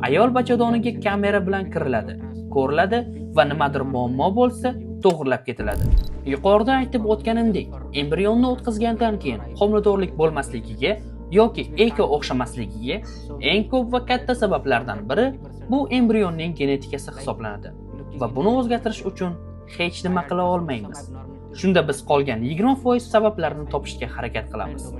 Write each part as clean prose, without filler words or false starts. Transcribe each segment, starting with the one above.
Ayol bachadoniga kamera bilan kiriladi, ko'riladi va nimadir muammo bo'lsa, to'g'rilab ketiladi. Yuqorida aytib o'tganimdek, embrionni o'tkazgandan keyin homiladorlik bo'lmasligiga yoki eko o'xshamasligiga eng ko'p va katta sabablardan biri bu embrionning genetikasi hisoblanadi va buni o'zgartirish uchun hech nima qila olmaymiz. Shunda biz qolgan 20% sabablarni topishga harakat qilamiz.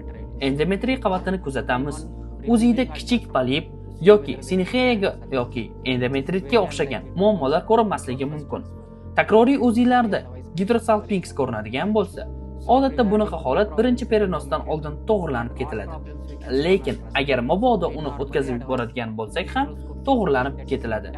Endometriy qavatini kuzatamiz. UZIda kichik polip yoki sinexiyaga yoki endometritga o'xshagan muammolar ko'rinmasligi mumkin. Takroriy UZIlarda gidrosalpinks ko'rinadigan bo'lsa, odatda bunaqa holat birinchi перенос dan oldin to'g'rilanib ketiladi. Lekin agar mabodo uni o'tkazib yuboradigan bo'lsak ham, to'g'rilanib ketiladi.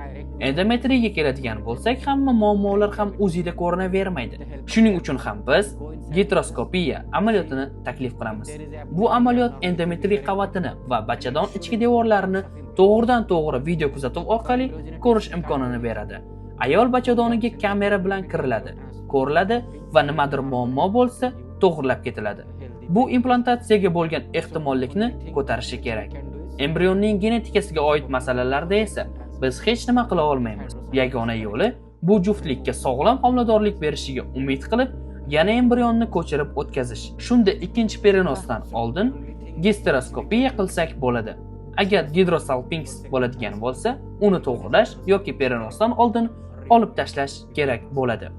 Endometriyaga keladigan bo'lsak, hamma muammolar ham UZIda ko'rinavermaydi. Shuning uchun ham biz gisteroskopiya amaliyotini taklif qilamiz. Bu amaliyot endometriy qavatini va bachadon ichki devorlarini to'g'ridan to'g'ri video kuzatuv orqali ko'rish imkonini beradi. Ayol bachadoniga kamera bilan kiriladi, ko'riladi va nimadir muammo bo'lsa, to'g'rilab ketiladi. Bu implantatsiyaga bo'lgan ehtimollikni ko'tarishi kerak. Embrionning genetikasiga oid masalalarda esa biz hech nima qila olmaymiz. Yagona yo'li bu juftlikka sog'lom homiladorlik berishiga umid qilib, yana embrionni ko'chirib o'tkazish. Shunda ikkinchi перенос dan oldin gisteroskopiya qilsak bo'ladi. Agar gidrosalpinks bo'ladigan bo'lsa, uni to'g'rilash yoki перенос dan oldin olib tashlash kerak bo'ladi.